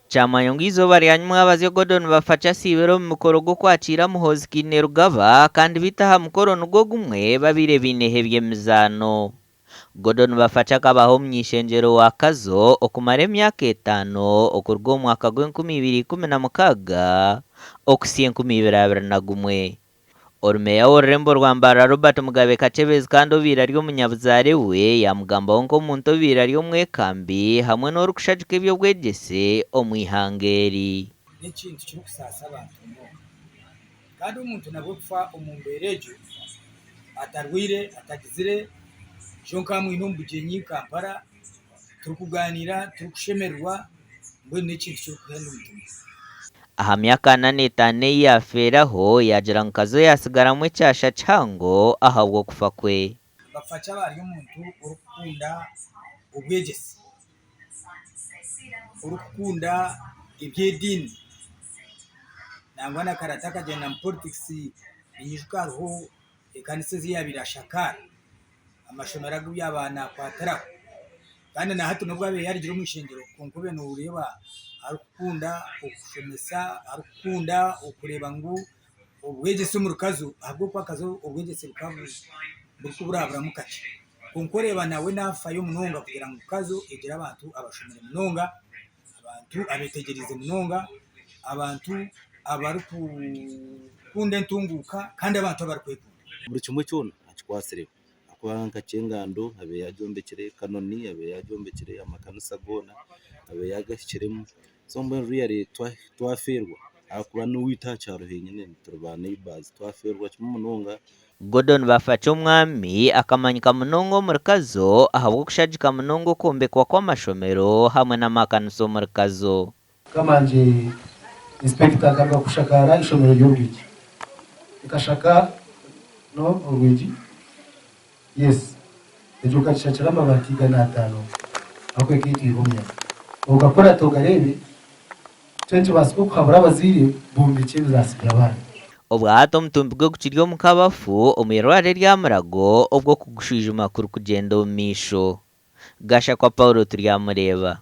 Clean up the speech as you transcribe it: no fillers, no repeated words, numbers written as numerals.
Kyamanywa ngu eizooba rya nyimwabazyo Gordon Bafakye asiibire omu mukoro gw'okwakiira Muhoozi Kainerugaba kandi beitu aha mukoro nigwo gumwe babaire baineho eby'emizaano. Gordon Bafakye akabaho omuny'eishengyero wa Kazo okumara emyaka etaano okuruga omu mwaka gw'enkumi ibiri ikumi na mukaaga okuhitsya 2021. Ori Meeya w'orurembo rwa Mbarara Robert Mugabe Kakyebezi kandi obaire ari omunyabuzaare we yaamugambaho nk'omuntu obaire ari omwekambi hamwe n'orikushagika eby'obwegyese omu ihanga eri. N'ekintu kirikusaasa abantu munonga. Kandi omuntu nabwo kufa omu mbeera egyo atarwaire, atagizire, nyowe nkaba mwine omu bugyenyi Kampala turikugaaniira turikushemererwa mbwenu n'ekintu kirikuhenda omutima. Aha myaka ana n'etaano ei yaafeeraho, yaagira ngu Kazo yaatsigaramu ekyasha kihango ahabw'okufa kwe. Bafakye aba ari omuntu orikukunda obwegyese, orikukunda eby'ediini nangwa na kare atakagyenda omu poritikisi ninyijuka hariho ekanisa ezi yaabaire ashakaara. amashomero agu yaaba naakwatiraho. Kandi na hati n'obu abaire yaarugire omu ishengyero kwonka obe nooreeba arikukunda okushomesa, arikukunda okureeba ngu obwegyese omuri Kazo ahabw'okuba Kazo obwegyese bukaba burikuburaburamu kakye. Kwonka oreeba nawe naafayo munonga kugira ngu Kazo egire abantu abashomire munonga, abantu abetegyereize munonga, abantu abarikukunda entunguuka kandi abantu abarikwekunda. Buri kimwe kyona akikwatsireho ahakuba nka Kyengando abaire yagyombekire, Kanoni abaire yagyombekire, amakanisa goona abaire yagahikiremu so mbwenu really twafeerwa ahakuba n'owaitu aha kyaro henyine turi ba neighbours twafeerwa kimwe munonga. Gordon Bafakyomwami akamanyika munonga omuri Kazo ahabw'okushagika munonga okwombekwa kw'amashomero hamwe n'amakanisa omuri Kazo. Mukama wangye inspector akaruga kushakaara eishomero ry'orwigi rikashaka no orwigi yes egyo okagishakira amabaati 500 ahakuba ekaitwire omuyaga okakurata ogareebe kyo nikibaasika okuhabura abazaire bombekye ebizaasi by'abaana. Obwahati omutumbi gwe gukiri omu kabafu omu irwariro erya Mulago obwo okugushwijuma kurikugyenda omu maisho. Gashakwa Paulo Turyamureeba.